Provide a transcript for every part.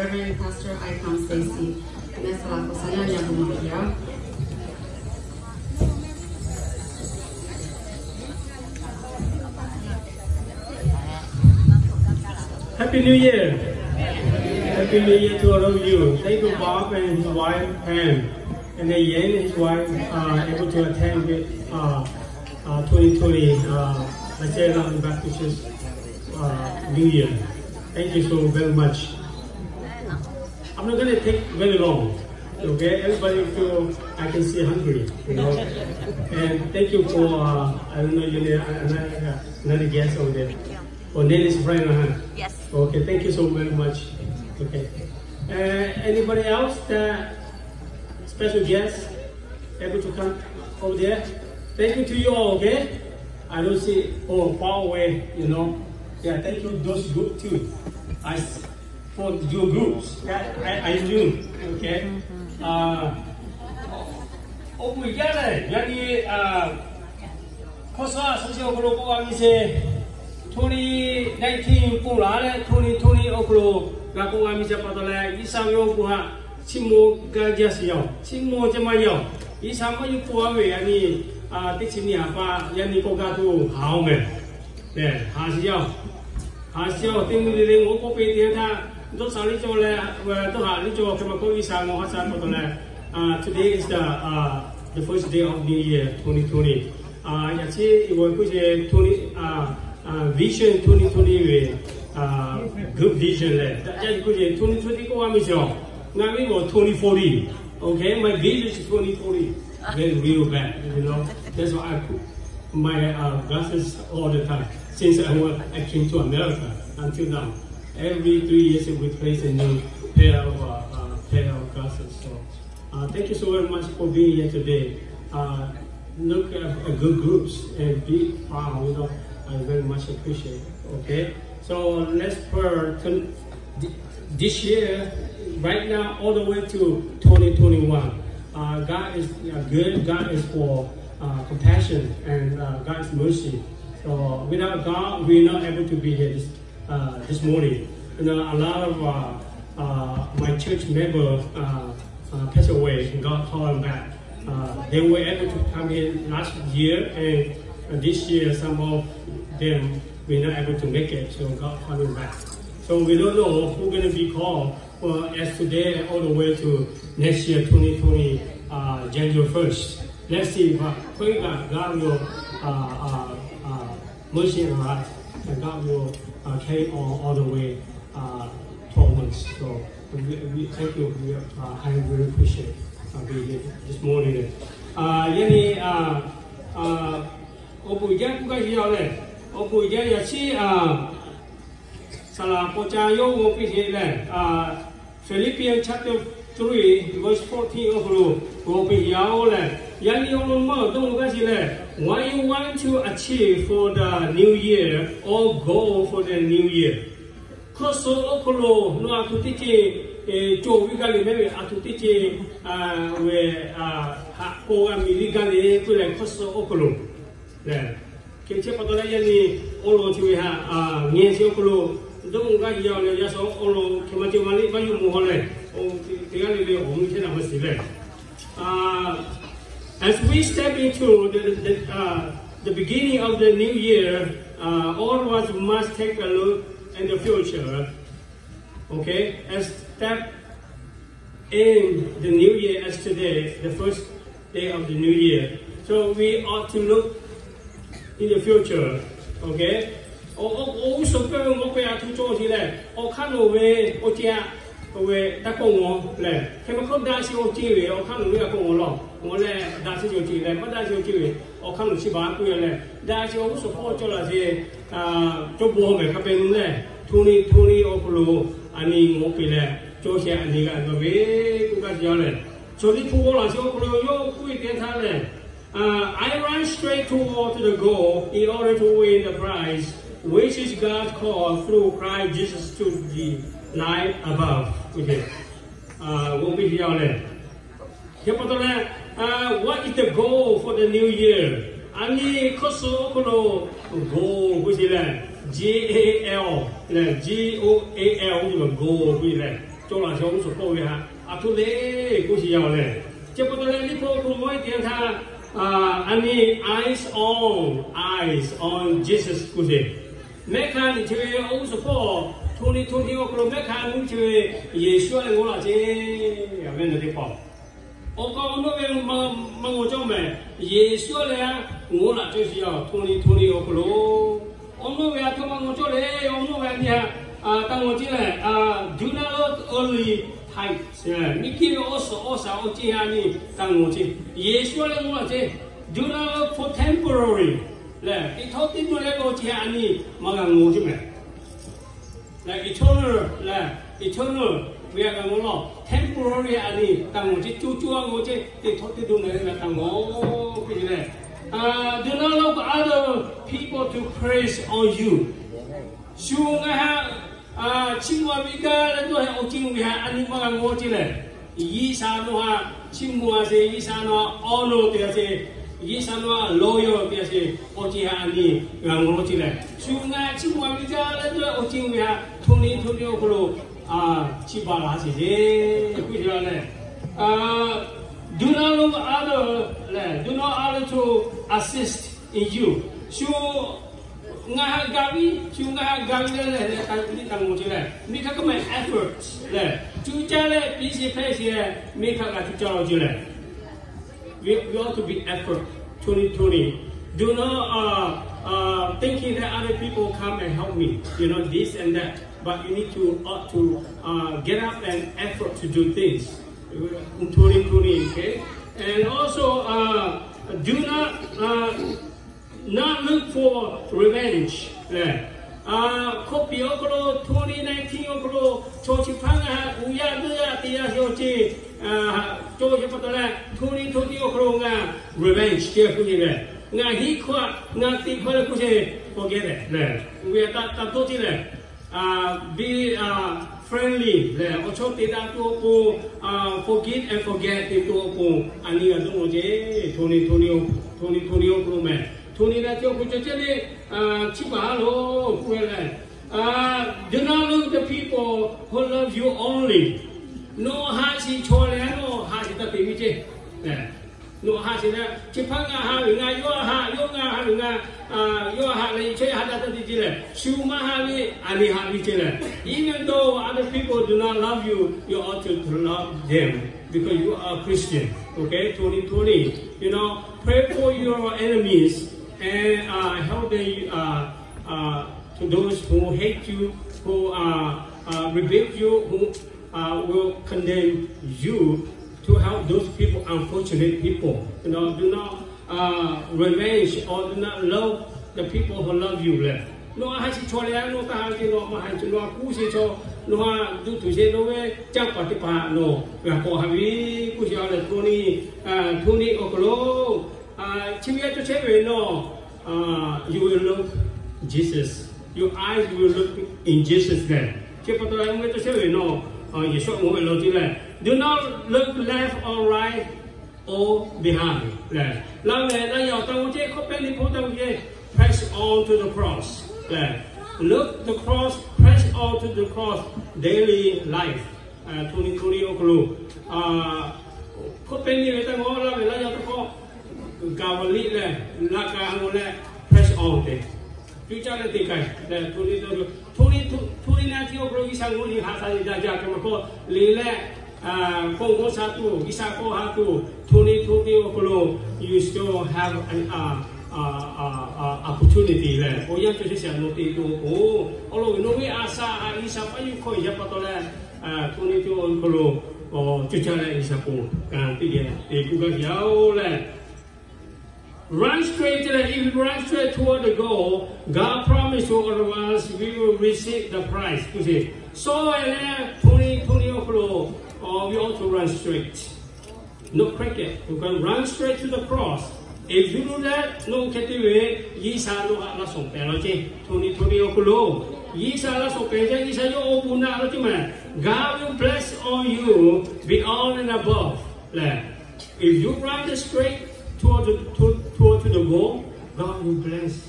Reverend Pastor Icon Stacy, Mesa Kusanya Yakumakia. Happy New Year! Happy New Year to all of you. Thank you, Bob and his wife, Pam, and then Yan and his wife, uh, able to attend with, uh, uh, twenty twenty, uh, Maseram Baptist Church, uh, New Year. Thank you so very much. I'm not gonna take very long. Okay, everybody feel, I can see hungry, you know. And thank you for, uh, I don't know your name, uh, another, another guest over there. Oh, name is Brian, huh? Yes. Okay, thank you so very much. Okay. Uh, anybody else that special guest able to come over there? Thank you to you all, okay? I don't see, oh, far away, you know. Yeah, thank you, those group too. I s- for your groups. Yeah, I, I knew, okay? Uh, oˇ hpu yaˇ lehˬ, yaꞈ nyi, uh, hkawˇ suhˉ a suhˉ chi awˬ hk'aw lo k'oˆ a ve chi, twenty nineteen pon laˬ leh twenty twenty awˬ hk'aw lo g'a k'oˆ a ve chi pa taw leh, G'uiˬsha ve awˬ bon htaꞈ chiˇ mvuh gaˇ jaˇ sheˍ yaˇ-oˬ, chiˇ mvuh ceh maˇ yaˇ-oˬ, G'uiˬsha maˇ yuˬ pon a ve yaꞈ nyi, teˇ chi nyi haˍ pa yaꞈ nyi k'awꞈ gaˇ tuˬ haˍ-oˬ mehˍ. Lehˬ, haˍ shiˍ yaˇ-oˬ, haˍ shiˍ yaˇ-oˬ, teˇ mvuhˇ le le ngaˬ hui k'oˆ piˇ te htaˇ, dawˇ sha liˇ cawˬ leh, dawˇ haˍ liˇ cawˬ hk'e ma k'oˆ, G'uiˬsha ngaˬ hui haˉ sha pa taw leh, today is the, uh, the first day of New Year twenty twenty. Yaꞈ chi iˉ g'awˬ k'oˆ ce twenty, uh, vision twenty twenty ve, uh, good vision lehˬ, daꞈ jaˇ k'oˆ ce twenty twenty k'oˆ a miˬ shiˍ-oˬ, ngaˬ ve g'awˬ twenty forty. Okay, my vision is twenty forty. Very real bad, you know. That's why I put my, uh, glasses all the time since I, wa- I came to America until now. Every three years we place a new pair of, uh, uh, pair of glasses. So, uh, thank you so very much for being here today. Uh, look at, at good groups and be proud. You know, I very much appreciate it. Okay, so let's pray to, th- this year, right now, all the way to twenty twenty-one. Uh, God is, uh, good. God is for, uh, compassion and, uh, God's mercy. So without God, we're not able to be here this, uh, this morning. You know, a lot of, uh, uh, my church member, uh, uh, passed away. God called them back. Uh, they were able to come in last year, and, uh, this year some of them were not able to make it. So God called them back. So we don't know who's gonna be called for as today all the way to next year, twenty twenty, uh, January first. Let's see, but pray that God will, uh, uh, uh, mercy on us, and God will, uh, carry on all the way, uh, twelve months. So we, we thank you. We, uh, I really appreciate, uh, being here this morning. Uh, yaꞈ nyi, uh, uh, awˬ bon jaˇ k'oˆ gaˇ shiˍ yaˇ lehˬ, awˬ bon jaˇ yaꞈ chi, uh, saˍ laˍ paw ca yawˇ g'aw piˇ sheˍ lehˬ, uh, Philippians chapter three, verse fourteen awˬ hk'aw lo g'aw piˇ yaˇ-oˬ lehˬ, yaꞈ nyi awˬ lawn maˇ dawˇ g'aˇ shiˍ lehˬ, what you want to achieve for the new year or goal for the new year. Hkawˇ suhˉ awˬ hk'aw lo nawˬ a htoꞈ teˇ ceuˬ cawˬ ve gaˇ le mehˍ ve, a htoꞈ teˇ ceuˬ ve haꞈ k'aw g'a miˬ ve gaˇ le k'oˆ leh, hkawˇ suhˉ awˬ hk'aw lo lehˬ, hk'e chi pa taw leh yaꞈ nyi awˬ lawn chi ve haꞈ, ngeh chi awˬ hk'aw lo dawˇ g'aˇ shiˍ yaˇ lehˬ, yaˇ sha awˬ lawn hk'e ma cawˬ ma le maˇ yawˇ mawˬ haw leh, teˇ g'aˇ le le awˬ mvuhˇ chehˇ naˍ maˇ shiˍ lehˬ. As we step into the, the, uh, the beginning of the new year, uh, all of us must take a look in the future. Okay, as step in the new year as today, the first day of the new year. So we ought to look in the future. Okay, awˬ g'uˇ suhˍ pehˇ ve mawˇ pehˇ a htoꞈ cawˬ sheˍ lehˬ, awˬ hk'aˇ nawˬ ve awˬ ceuˬ a, oˇ ve daꞈ k'awꞈ ngawˬ lehˬ, hk'e ma hk'oˆ daꞈ sheˍ awˬ ceuˬ ve awˬ hk'aˇ nawˬ ve a k'awꞈ ngawˬ lawˬ. Ngawˬ lehˬ daꞈ sheˍ awˬ ceuˬ lehˬ, maˇ daꞈ sheˍ awˬ ceuˬ ve awˬ hk'aˇ nawˬ chi baˬ k'oˆ leh, daꞈ sheˍ awˬ g'uˇ suhˍ hpawˇ cawˬ laˬ sheˍ, cawˇ bon hawˬ mehˍ hk'a pehꞈ nu lehˬ, htoꞈ ni htoꞈ ni awˬ hk'aw lo a nyi ngawˬ peuˬ leh, cawˇ sheˍ a nyi g'a ve k'oˆ gaˇ shiˍ yaˇ lehˬ, chaw liˇ hpu g'awˇ laˬ sheˍ awˬ hk'aw lo yawˇ k'oˆ ve teˇ htaˇ lehˬ, I run straight toward to the goal in order to win the prize, which is God's call through Christ Jesus to the life above. G'aw piˇ shiˍ yaˇ lehˬ, hk'e pa taw leh, what is the goal for the new year? A nyi hkawˇ suhˉ awˬ hk'aw lo goal k'oˆ sheˍ lehˬ, G A L lehˬ, G O A L k'oˆ ve goal k'oˆ ve lehˬ, cawˬ laˬ shaw g'uˇ suhˍ k'oˆ ve htaꞈ a htoꞈ le k'oˆ shiˍ yaˇ-oˬ lehˬ. Chi pa taw leh liꞈ hpu awˬ hk'aw lo maˇ heˆ teˇ yanˇ htaˇ, a nyi eyes on, eyes on Jesus k'oˆ ve, mehˆ hk'aˇ nyi chi ve awˬ g'uˇ suhˍ hpawˇ, hto ni hto ni awˬ hk'aw lo mehˆ hk'aˇ nyi chi ve Yeˍsuˆ leh ngaw laˇ ceˇ, a ve na teˇ hpaˍ awˬ k'aw awˬ nawˇ ve maˇ ngaw cawˇ mehˍ. Yeˍsuˆ leh ngaw laˇ cawˇ shiˍ yaˇ, hto ni hto ni awˬ hk'aw lo awˬ nawˇ ve a htoꞈ ma ngaw cawˇ le. Awˬ nawˇ ve a nyi htaꞈ taˇ ngaw ceˇ lehˬ, do not look early types, miˬ guiˬ ve awˬ suhˍ awˬ shaˍ awˬ ceuˬ htaꞈ a nyi taˇ ngaw ceˇ. Yeˍsuˆ leh ngaw laˇ ceˇ, do not look for temporary lehˬ, teˇ htawˇ teˇ dawˇ leh awˬ ceuˬ htaꞈ a nyi maˇ g'a ngaw ceˇ mehˍ. Lehˬ eternal lehˬ, eternal ve a g'a ngaw lawˬ, temporary a nyi taˇ ngaw ceˇ, co co a ngaw ceˇ, teˇ htawˇ teˇ dawˇ leh g'a taˇ ngaw piˇ lehˬ, do not look for other people to praise on you. Shu ngaˬ htaꞈ chiˇ mvuh ve gaˇ leh dawˇ hehꞈ awˬ ceuˬ ve htaꞈ a nyi maˇ g'a ngaw ceˇ lehˬ, G'uiˬsha nawˬ htaꞈ chiˇ mvuh a sheˍ, G'uiˬsha nawˬ htaꞈ awˬ nawˇ te a sheˍ, G'uiˬsha nawˬ htaꞈ loyal te a sheˍ, awˬ ceuˬ htaꞈ a nyi g'a ngaw ceˇ lehˬ, shu ngaˬ htaꞈ chiˇ mvuh ve gaˇ leh dawˇ hehꞈ awˬ ceuˬ ve htaꞈ hto ni hto ni awˬ hk'aw lo chiˇ baˬ laˇ sheˍ ceˇ k'oˆ ve lehˬ, do not look other lehˬ, do not other to assist in you. Shu ngaˬ htaꞈ gaˬ ve, shu ngaˬ htaꞈ gaˬ ve lehˬ lehˬ, lehˬ taˇ nyi taˇ ngaw ceˇ lehˬ, miˬ hk'aˇ kaꞈ mehˍ effort lehˬ, cuˇ caˇ leh piˇ sheˍ hpehˇ sheˍ, miˬ hk'aˇ kaꞈ cuˇ caˇ law ceˇ lehˬ, we, we ought to be effort. Hto ni hto ni. Do not thinking that other people come and help me, you know, this and that. But you need to, ought to get up and effort to do things. Hto ni hto ni, okay? And also, do not not look for revenge lehˬ, hkawˇ piˍ awˬ hk'aw lo, twenty nineteen awˬ hk'aw lo, chaw chi hpaˇ ngaˬ htaꞈ uiˍ yaˇ dawˇ yaˇ te yaˇ sheˍ awˬ ceuˬ cawˬ sheˍ pa taw leh, twenty twenty awˬ hk'aw lo ngaˬ revenge ceh k'oˆ ve lehˬ, ngaˬ hiˉ hkawˇ, ngaˬ te hkawˇ leh k'oˆ sheˍ, forget lehˬ, uiˍ yaˇ taˇ taˇ dawˇ ceˇ lehˬ, be friendly lehˬ, awˬ chawˇ te daꞈ tuˬ awˬ pon, forgive and forget te tuˬ awˬ pon a nyi g'a dawˇ law ceˇ. Twenty twenty awˬ hk'aw lo mehˍ, twenty nineteen awˬ hk'aw lo cawˬ ceˇ le, chiˇ baˬ ha lo k'oˆ ve lehˬ, do not look the people who love you only. Nawˬ haꞈ shiˍ chaw leh nawˬ haꞈ shiˍ taˇ te ve ceˇ. Nawˬ haꞈ shiˍ leh chi hpaˇ ngaˬ haꞈ ve, ngaˬ yawˇ haꞈ, yawˇ ngaˬ haꞈ ve, ngaˬ yawˇ haꞈ leh chaw yaˇ haꞈ daꞈ taˇ te ceˇ lehˬ, shu maˇ haꞈ ve, a nyi haꞈ ve ceˇ lehˬ. Even though other people do not love you, you ought to love them because you are a Christian. Okay, twenty twenty, you know, pray for your enemies and help them, to those who hate you, who rebuke you, who will condemn you, to help those people, unfortunate people. You know, do not revenge or do not love the people who love you lehˬ. Nawˬ haꞈ shiˍ chaw leh nawˬ taˇ haꞈ ve ceˇ, nawˬ maˇ haꞈ ve ceˇ, nawˬ kuˇ sheˍ chaw, nawˬ haꞈ duˇ tuˬ sheˍ, nawˬ ve canˇ paˍ teˇ hpaˍ nawˬ g'a k'awꞈ haꞈ ve k'oˆ sheˍ lehˬ, twenty twenty awˬ hk'aw lo chi ve a cawˬ chehˇ ve nawˬ, you will look Jesus. Your eyes will look in Jesus' name. Chi pa taw leh mvuhˇ cawˬ chehˇ ve nawˬ, Yeˍsuˆ mvuhˇ ve law ceˇ lehˬ, do not look left or right or behind lehˬ, laˇ ve laˇ yaˇ awˬ taˇ g'aw ceˇ, hkawˇ pehˇ le hpawˇ taˇ g'aw ceˇ, press on to the cross lehˬ, look the cross, press on to the cross, daily life. Twenty twenty awˬ hk'aw lo hkawˇ pehˇ le ve taˇ g'aw, laˇ ve laˇ yaˇ awˬ taˇ g'aw, gaˬ ve liꞈ lehˬ, laꞈ ka g'aw leh press on te, cuˇ caˇ leh te k'ai lehˬ, twenty twenty, twenty nineteen awˬ hk'aw lo G'uiˬsha ngaˬ hui haꞈ shaˍ le daꞈ jaˇ kaꞈ maˇ k'awꞈ le leh, k'awꞈ g'aw sha tuˬ, G'uiˬsha k'awꞈ haꞈ tuˬ, twenty twenty awˬ hk'aw lo you still have an opportunity lehˬ, awˬ yanˇ cawˬ chehˇ shaˍ nawˬ te tuˬ awˬ pon, awˬ lawn ve nawˬ ve a shaꞈ a G'uiˬsha paˇ yuˬ hkawˇ yaˇ pa taw leh, twenty twenty awˬ hk'aw lo cuˇ caˇ leh G'uiˬsha k'awꞈ ka teˇ geh te k'oˆ gaˇ ve yoˬ lehˬ. Run straight, if you run straight toward the goal, God promise you otherwise we will receive the prize. K'o sheˍ, shawˉ leh twenty twenty awˬ hk'aw lo, we ought to run straight. No cricket, you can run straight to the cross. If you do that, nawˬ hk'e te ve, G'uiˬsha nawˬ htaꞈ laˇ shawˍ pehˍ law ceˇ. Twenty twenty awˬ hk'aw lo G'uiˬsha laˇ shawˍ pehˍ ceˇ, G'uiˬsha yawˇ awˬ bon naˆ laˇ ceˇ mehˍ. God will bless on you beyond and above lehˬ. If you run the straight toward the, to, toward to the goal, God will bless.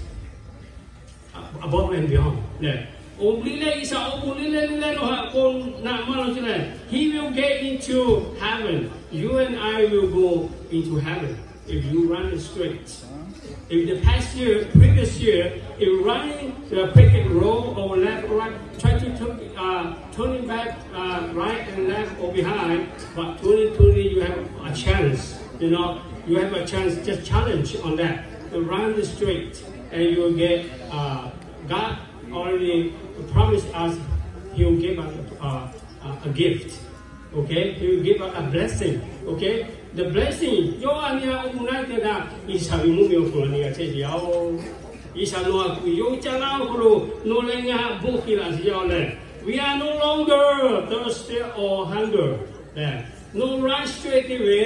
above and beyond. Lehˬ, awˬ bon liˇ leh G'uiˬsha awˬ bon liˇ leh liˇ leh nawˬ htaꞈ k'oˆ naꞈ maˇ law ceh lehˬ, he will get into heaven. You and I will go into heaven if you run it straight. If the past year, previous year, if you run the cricket roll or left or right, try to turn, uh, turn it back, uh, right and left or behind, but twenty twenty you have a chance. You know, you have a chance. Just challenge on that. Run straight, and you will get. Uh, God already promised us He will give us a, a, a gift. Okay, He will give us a blessing. Okay, the blessing. Yawˇ a nyi a oˇ naˉ te daꞈ G'uiˬsha ve mvuhˇmiˬ awˬ hk'aw lo a nyi g'a chehˇ ve yoˬ. G'uiˬsha nawˬ a kuˬ yawˇ caˇ laˇ awˬ hk'aw lo nawˬ leh ngaˬ htaꞈ bon hk'e laꞈ sheˍ yaˇ lehˬ, we are no longer thirsty or hunger. No run straight te ve,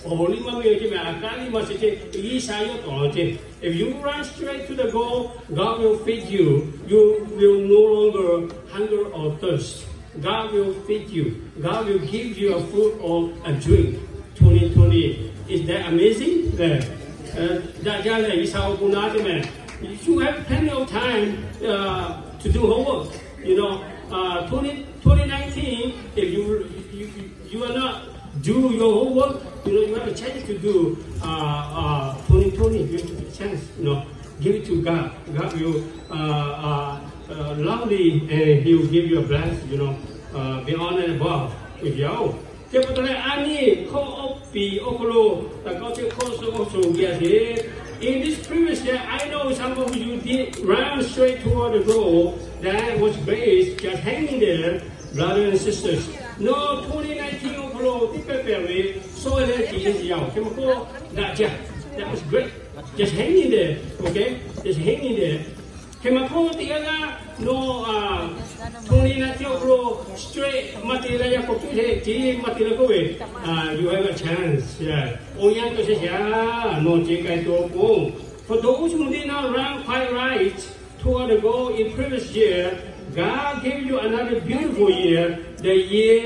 awˬ liˇ maˇ ve ceh ve, a kaˉ liˇ maˇ sheˍ ceh, G'uiˬsha yawˇ tawˍ laˬ ceh. If you run straight to the goal, God will feed you. You will no longer hunger or thirst. God will feed you. God will give you a food or a drink. Twenty twenty. Is that amazing? Lehˬ, daꞈ jaˇ lehˬ, G'uiˬsha awˬ bon naˉ te meh. You have plenty of time, uh, to do homework. You know, uh, twenty, twenty nineteen, if you, you, you are not do your homework, you know, you have a chance to do, uh, uh, twenty twenty, you have a chance, you know, give it to God. God will, uh, uh, uh, lovely, and He will give you a blessing, you know, uh, beyond and above. If you are, ကဲ ပတလဲ အနံၣ် ခီၣ်အီပံ အိၣ်ခိၣ်လိ တၢ်ကီတၢ်ခဲ အိၣ်ဆိးအိၣ်ဆိး ဂ့ၤဂ့ၤ In this previous year, I know some of you did run straight toward the goal that was raised, just hanging there, brothers and sisters. No, twenty nineteen အိၣ်ခိၣ်လိ တိပၢၢ်ပၢၢ်ဝေ စီလၢကံ ယဝ်ၣ် ခဲမခိၣ် ဒၣ်ယၢ် that was great. Just hanging there, okay? Just hanging there. ခဲမခိၣ် တံၢ်အဂၤ no, twenty nineteen အိၣ်ခိၣ်လိ straight မၤတ့ၢ်လၢယၤ ကိးက့ၤ တံၢ်မၤတ့ၢ်လၢ ကိးဝေ you have a chance. အိၣ်ယၢ် တိစဲ no စ့ကဲ တိပူ For those who did not run quite right toward the goal in previous year, God gave you another beautiful year, the year,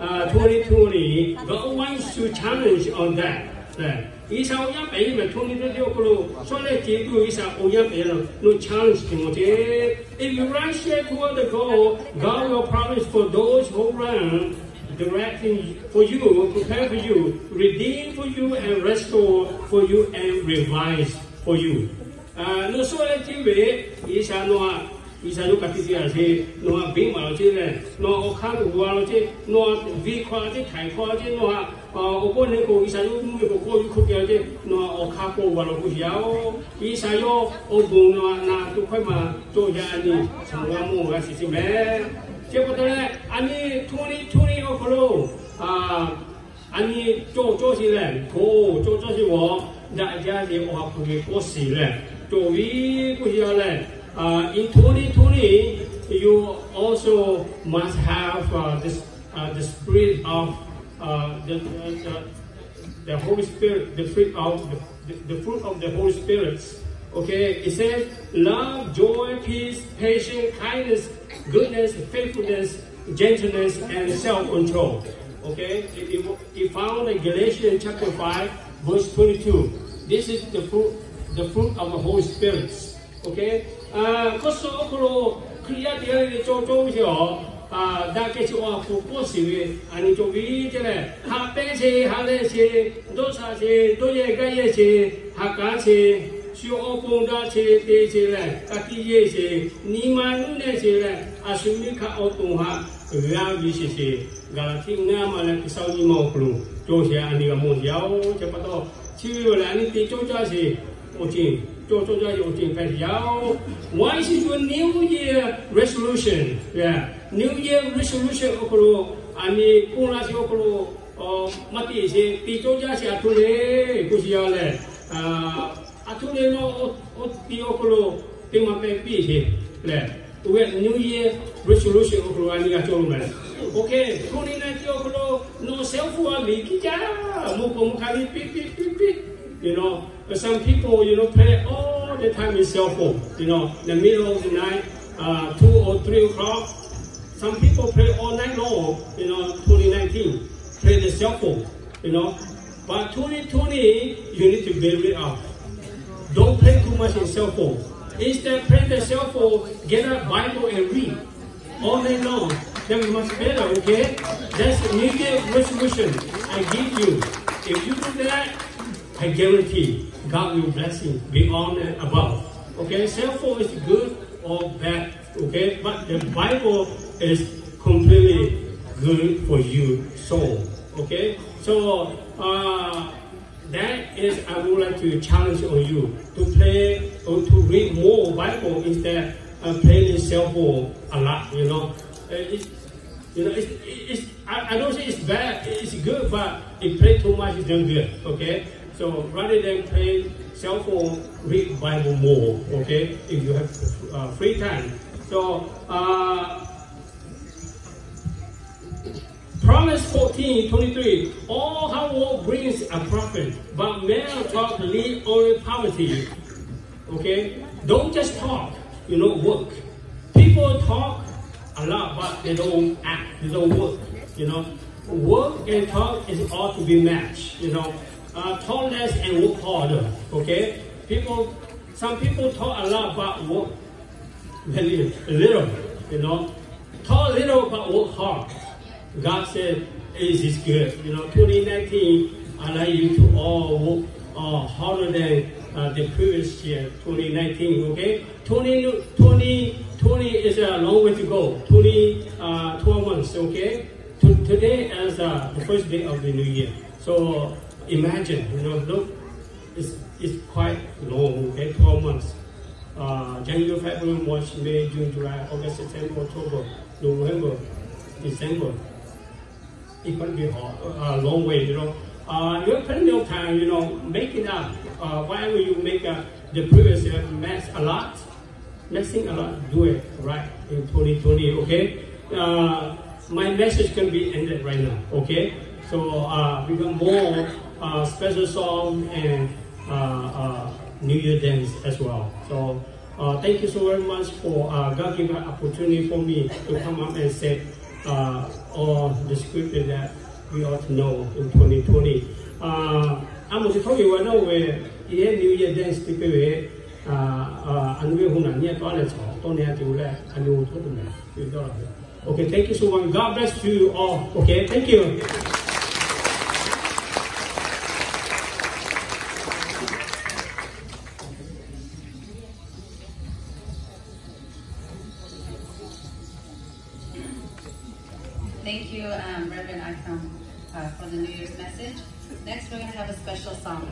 uh, twenty twenty. God wants to challenge on that. အံၤသး အိၣ်ယၢ်ပၢၢ်ယဲ မ့ၢ် twenty twenty အိၣ်ခိၣ်လိ စီလၢကံ တုၤ အံၤသး အိၣ်ယၢ်ပၢၢ်ယဲလီၤ no challenge က့ၤမီၤက့ၤ If you run straight toward the goal, God will promise for those who run, directing for you, prepare for you, redeem for you, and restore for you, and revise for you. နီၢ်ဆိၣ်လၢကံ ဝေ အံၤသး နီၢ် အံၤသး ယိၤ ကးတံၢ်တံၢ် အစ့ နီၢ် ဘ့မးလီၤက့ၤလၢ နီၢ် အီၣ်ခါ ကဝၤလီၤက့ၤ နီၢ် ဝံခွါလီၤက့ၤ ထၢၣ်ခွါလီၤက့ၤ နီၢ် အီၣ်ဘီန့ၣ် ကိး အံၤသး ယိၤ မူမ့ၢ် ကိး ကိး ယိၤ ခိၣ်ကဲလီၤက့ၤ နီၢ် အီၣ်ခါ ကိး ဝၤလီၤ ကိး ယဝ်ၣ် အံၤသး ယိၤ အိၣ်ဘူး နီၢ် နး တိၢ်ခွဲးမး ကၠိယၤ အနံၣ် သၢဝါ မိၢ် ဂၤ စံးစ့ၢ်မဲ ကဲ ပတလဲ အနံၣ် twenty twenty အိၣ်ခိၣ်လိ အနံၣ် ကၠိကၠိစ့လဲၣ် ကိး ကၠိကၠိစ့ ဝီ ဒၣ်ယၢ် စ့ အီၣ်ဟး ပူၤက့ၤ ကိးစ့လဲၣ် ကၠိဝံ ကိးစ့ယၤလဲၣ် In twenty twenty, you also must have, uh, this, uh, the spirit of, uh, the, the, the, the Holy Spirit, the fruit of the, the, the fruit of the Holy Spirit. Okay, it says love, joy, peace, patience, kindness, goodness, faithfulness, gentleness, and self-control. Okay, it, it, it found in Galatians chapter five, verse twenty-two. This is the fruit, the fruit of the Holy Spirit. Okay, ခိၣ်စီအိၣ်ခိၣ်လိ ခရံာ်ယၢ် တယၢ် လၢ ကၠိကၠိစ့ အီၤ ဒၣ်ကဲစ့ အီၣ်ဟး ပူၤ ကိးစ့ဝံ အနံၣ် ကၠိဝံ ကဲလဲၣ် ဟးပဲစ့ ဟးလဲစ့ ဒိးဆးစ့ ဒိးယဲၢ် ကၣ်ယဲၢ်စ့ ဟးကါစ့ စ့ အီၣ်ပိူၣ် ဒၣ်စ့ တ့စ့လဲၣ် ကးတံၢ်ယဲၢ်စ့ နံၤမၤနုၢ်နဲၣ်စ့လဲၣ် အသုမ့ၢ်ခး အီၣ်ပိူၣ် ဟး ဂၤဝံစ့စ့ ဂၤလၤထံ ငါး မးလၢ ကစၢ်ယွၤ မီၤ အိၣ်ခိၣ်လိ ကၠိစ့ အနံၣ် ဂၤမိၢ်စ့ ယဝ်ၣ် ကဲ ပတီၢ် ထံဝံၤဝဲလၢ အနံၣ် တ့ ကၠိကၠိစ့ အိၣ်က့ၤ ကၠိကၠိစ့ အိၣ်က့ၤ ဖဲ ယဝ်ၣ် What is your New Year resolution? Yeah, New Year resolution အိၣ်ခိၣ်လိ အနံၣ် ပူၤလးစ့ အိၣ်ခိၣ်လိ မၤတ့ၢ်စ့ တ့ ကၠိကၠိစ့ အထူလ့ ကိးစ့ယၤလဲၣ် အထူလ့ နီၢ် အိၣ်တ့ အိၣ်ခိၣ်လိ တ့မၤပဲပ့ၣ်စ့လဲၣ် ဝဲ New Year resolution အိၣ်ခိၣ်လိ အနံၣ် ဂၤကၠိလိာ်မဲ Okay, ထူလံ နံၣ် တ့ အိၣ်ခိၣ်လိ နီၢ် cell phone အလံၤ ကံကၢ မိၢ်ပိာ်မုၣ် ခါလံ ပ့ပ့ပ့ပ့ You know, some people, you know, play all the time with cell phone. You know, in the middle of the night, uh, two or three o'clock, some people play all night long. You know, twenty nineteen, play the cell phone. You know, but twenty twenty, you need to build it up. Don't play too much in cell phone. Instead, play the cell phone, get a Bible and read all day long. That will be much better, okay? That's a New Year resolution I give you. If you do that, I guarantee God will bless you beyond and above. Okay? Cell phone is good or bad, okay? But the Bible is completely good for you soul. Okay? So, uh, that is, I would like to challenge on you to play or to read more Bible instead of playing cell phone a lot, you know. Uh, it's, you know, it's, it's, I, I don't say it's bad, it's good, but if play too much, it's not good, okay? So rather than play cell phone, read Bible more, okay? If you have uh, free time. So, uh, Proverbs fourteen twenty-three, all hard work brings a profit, but mere talk lead only poverty. Okay? Don't just talk, you know, work. People talk a lot, but they don't act, they don't work, you know. Work and talk is all to be matched, you know. Uh, talk less and work harder, okay? People, some people talk a lot but work very little, you know. Talk little but work hard. God said, it is good. You know, twenty nineteen, I like you to all work uh, harder than uh, the previous year, twenty nineteen, okay? Twenty, twenty twenty is a long way to go. Twenty, uh, twelve months, okay? To, today is uh, the first day of the new year. So imagine, you know, look, it's, it's quite long, okay? Twelve months. Uh, January, February, March, May, June, July, August, September, October, November, December. It could be a long way, you know. Uh, you have plenty of time, you know, make it up. Uh, whatever you make up the previous year, max a lot, maxing a lot, do it right in twenty twenty, okay? Uh, my message can be ended right now, okay? So uh, we got more uh, special song and uh, uh, New Year dance as well. So uh, thank you so very much for uh, God giving an opportunity for me to come up and say uh, all the scripture that we ought to know in twenty twenty. Uh, a moˍ chi htawˇ ve wa naˇ ve, i heh New Year dance te peuˬ ve, a nu ve hoꞈ naˬ nyi a tawˇ leh chaw tawˇ neh a te o leh a nu htawˇ tuˬ mehˍ. Okay, thank you so much. God bless you all. Okay, thank you. Thank you, um, Reverend Akam, uh, for the New Year's message. Next, we're going to have a special song.